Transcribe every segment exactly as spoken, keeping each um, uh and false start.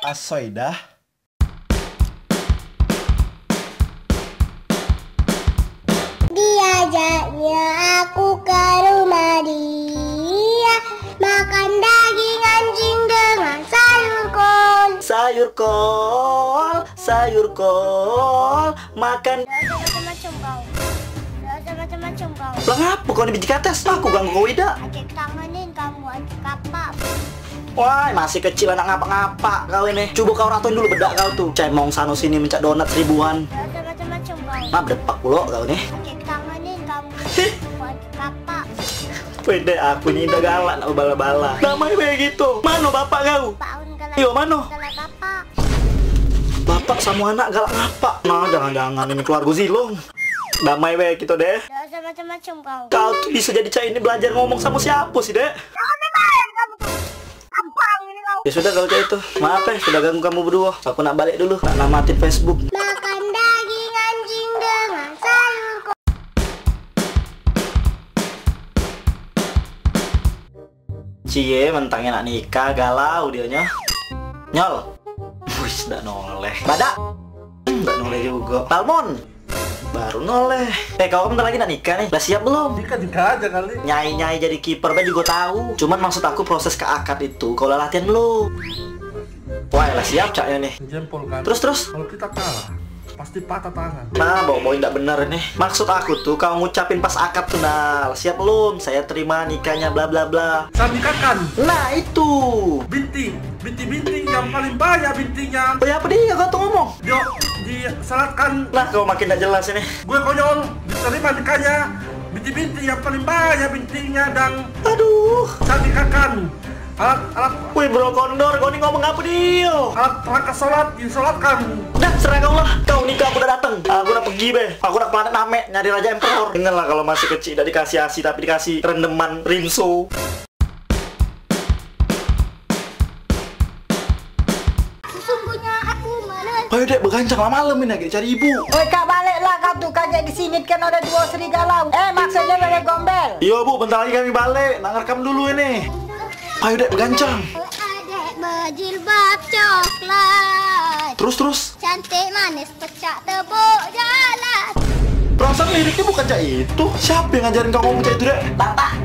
Asoy dah. Diajaknyo aku ke rumah dia, makan daging anjing dengan sayur kol. Sayur kol, sayur kol, makan. Dak usah macam-macam kau. Dak usah macam-macam kau. Lah ngapo kau ni biji kates? Aku ganggu kau idak. Ajak tanganin kamu, ajak kapak. Wai, masih kecil anak ngapak-ngapak kau ini. Cubo kau ratoin dulu bedak kau tu. Cemong sano sini mencak donat seribuan. Dak usah macam-macam kau. Nah, bedepak pulo kau ni. Ajak tanganin kamu. Hih. Ajak kapak. Wede, aku ni dak galak nak bebala-bala. Damai be gitu. Mano bapak kau? Pak Aun galak. Iyo, mano? Galak bapak. Bapak samo anak galak ngapak. Nah, jangan-jangan ini keluargo Zilong. Damai be kito deh. Dak usah macam-macam kau. Kau tu bisa jadi cak ini belajar ngomong samo siapo sih, Dek? Jangan main kamu tu. Gampang ini kau. Ya sudah kalau cak itu. Maaf eh, sudah ganggu kamu berdua. Aku nak balik dulu, nak namatin Facebook. Makan daging anjing dengan sayur kol. Cie, mentangnya nak nikah, galau dionyo. Nyol. Wis, dak noleh. Badak. Hmm, dak noleh jugo. Balmon. Baru noleh. Eh, kau bentar lagi nak nikah nih. Lah siap belum? Nikah-nikah aja kali. Nyai-nyai jadi kiper be jugo tahu. Cuman maksud aku proses ke akad itu, kau lah latihan belum? Wah, lah siap caknya nih. Jempol kan. Terus, terus? Kalau kita kalah, pasti patah tangan. Nah, bau-bau ndak bener ini. Maksud aku tuh, kau ngucapin pas akad tuh, nah, siap belum? Saya terima nikahnya, bla bla bla. Saya nikahkan. Nah, itu. Binti, binti-binti yang paling banyak bintinya. Oh ya, apa dia kau tuh ngomong? Yo, disalatkan. Nah, kau makin ndak jelas ini. Gue konyol, diterima nikahnya. Binti-binti yang paling banyak bintinya, dang. Aduh. Saya nikahkan. Alat, alat. Wih, Bro Kondor, kau ni ngomong apa dio? Alat perangkat sholat, disolatkan. Dah, serah kau lah. Kau nikah aku dah dateng. Aku nak pergi be. Aku nak ke planet Namek nyari Raja Emperor. Dengarlah, kalau masih kecil dak dikasih asi tapi dikasih rendeman Rinso. Sesungguhnya aku mana. Ayo dek, begancang lah, malam ini lagi cari ibu. Oi kak, baliklah kau tu, kagek di sini kan ada dua serigala. Eh, maksudnya bebek gombel. Iyo bu, bentar lagi kami balik, nak ngerekam dulu ini. Ayo dek, begancang. Adek bejilbab coklat. Terus, terus. Cantik manis pecak tebuk jalan. Perasaan liriknya bukan cak itu. Siapa yang ngajarin kau ngomong cak itu dek? Bapak.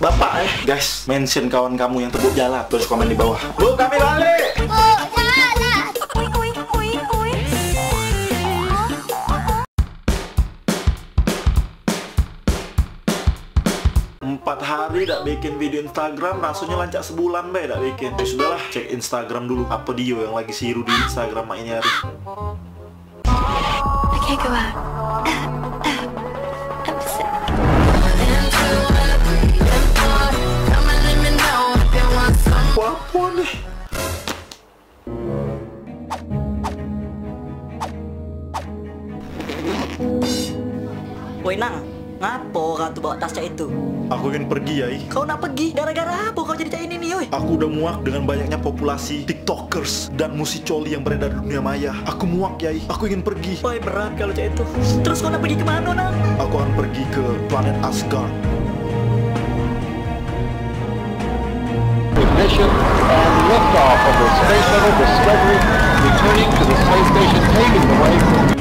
Bapak eh. Guys, mention kawan kamu yang tebuk jalan, terus komen di bawah. Bu, kami balik. Tebuk jalan. Empat hari dak bikin video Instagram, rasanya lancak sebulan be dak bikin. Ya sudahlah, cek Instagram dulu. Apa dio yang lagi siru di Instagram mak ini hari? I can't go out. I'm sick. Apa nih? Woi Nang, ngapo kau tu bawa tas cak itu? Aku ingin pergi, Yai. Kau nak pergi? Gara-gara apa kau jadi cak ini ni, oi? Aku udah muak dengan banyaknya populasi TikTokers dan musicoli yang beredar di dunia maya. Aku muak, Yai. Aku ingin pergi. Woi, berat kalau cak itu. Terus kau nak pergi ke mana, Nang? Aku akan pergi ke planet Asgard. Ignition and liftoff of the Space Shuttle Discovery, returning to the space station, paving the way for